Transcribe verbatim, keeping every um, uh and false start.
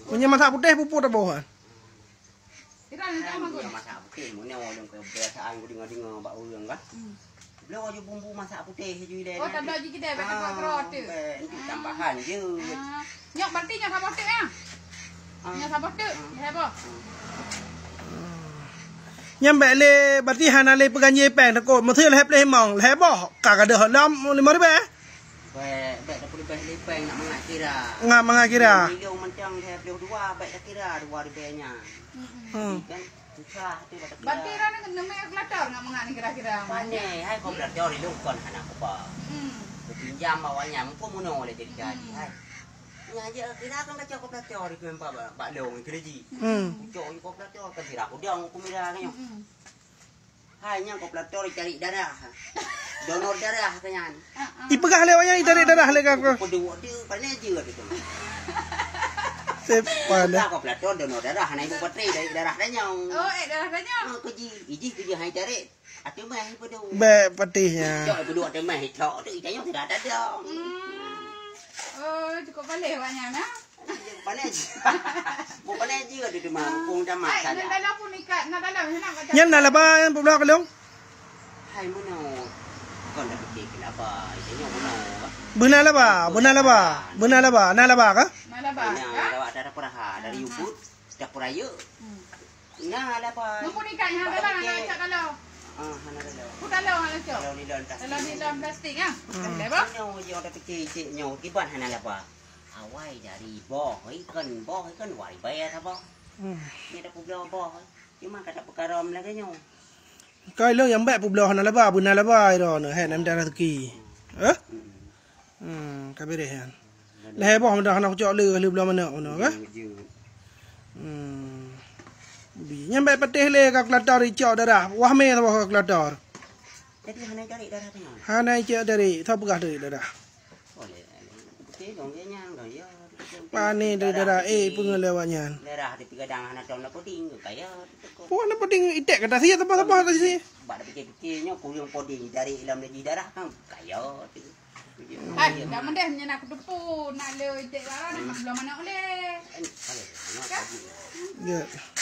Meunyoe masak putéh, pupuk taboh, kan? Kira ni tak magun. Masak putéh, meunyoe lôn kebiasaan ku deungoe-deungoe bak ureueng, kan? Hmm. Bloe ju bumbu masak putéh ju ilèe. Oh, tabloe ju kidai, bèk tabuat keurot tu. Bèk, itu tambahan je. Ah. Nyoe berarti nyoe saboh teuk, ya? Ah. Nyoe saboh teuk, ya, boh? Nyan bèk lé, berarti hana lé peuganjé péng, takot. Meusé lhèe pleh limong, lhèe boh, ka gadôh lom limong ribèe. Bèk, bèk tapeuleubèh lé péng nak mangat kira. Ngat mangat kira. Milong mantong lhèe pleh dua, bèk takira dua ribèe nyan. Hmm. Kan? Susah tu dak takira. Berarti Rani neumè kalkulator ngat mangat ni kira-kira? Pane, hai kalkulator ilôn kon hana kupa. Hmm. Kupinjam awak nyan, mumpung meunoe lé jadi-jadi, hmm, hai. Nyan je kira kan baca kalkulator ikeu empat bak, bak long ikeu lé ji. Hmm. Ucok ikeu kalkulator kan sira kudong kumira kan nyoe. Hmm. Hai nyan kalkulator icari darah. Donor darah kan nyan. Ah, ah. Ipeugah lé awak nyan icari darah lé ka. Kudu waktu pané je tu. Sepadah. Ka kalkulator donor darah, hana ibu patri dari darah tanyong. Oh, eh, darah tanyong. Ah, kuji, iji kuji hai cari. Atu mah ibu tu. Bèk patih nyan. Cok ibu dua temah cok tu itanyong sudah ada dong. Hmm. Oh, cukup paléh awak nyan, ah. Pané je. Mau pané je tu cuma mumpung zaman saja. Nan dalam pun ikat, nan dalam, nan dalam. Nyan na laba nyan peubloe ka lôn. Hai meunoe. Kon dak pike ke laba, itu nyoe meunoe. Beuna laba, beuna laba. Beuna laba, na laba ka? Na laba. Beuna laba dari peraha, dari ubit, dari peraya. Hmm. Nah, ada apa? Mumpuni kat hana dalam, hana cak kalau. Ah, hana dalam. Ku dalam hana cak. Dalam nilon plastik. Dalam nilon plastik, ah. Hmm. Kan dah, bah? Nyoe je ada pike cik nyoe, kiban hana laba. Awai dari boh, ikan boh, ikan wari bayar apa? Hmm. Ni ada publoe boh. Cuma kata perkara lagèe nyoe. Kai lôn nyang bèk publoe hana laba, beuna laba ira nyoe, hai, nam darah teuki. Eh? Hmm. Hmm, ka beureh nyan. Lhèe boh meudah hana kucok le, le bloe manok meunoe, ka? Jeuet, jeuet. Hmm. Bi, nyan bèk patéh lé kalkulator icok darah. Wah mé saboh kalkulator. Jadi hana cari darah tengah. Hana icok dari, tho peugah dari darah. Boleh. Betul dong, dia nyang dong, ya. Pane dari darah, eh, peungeut lé awak nyan. Darah di pigadang hana tom na puding, kaya. Puan na puding iték kata sia, teupah-teupah kata sia. Bak dah pikir-pikir nyoe, kurang puding dari ilom lagi darah kan, kaya tu. Hai, dah mendeh nyan aku teupeu, nak le cek lara dah, belum mana oleh. Ya.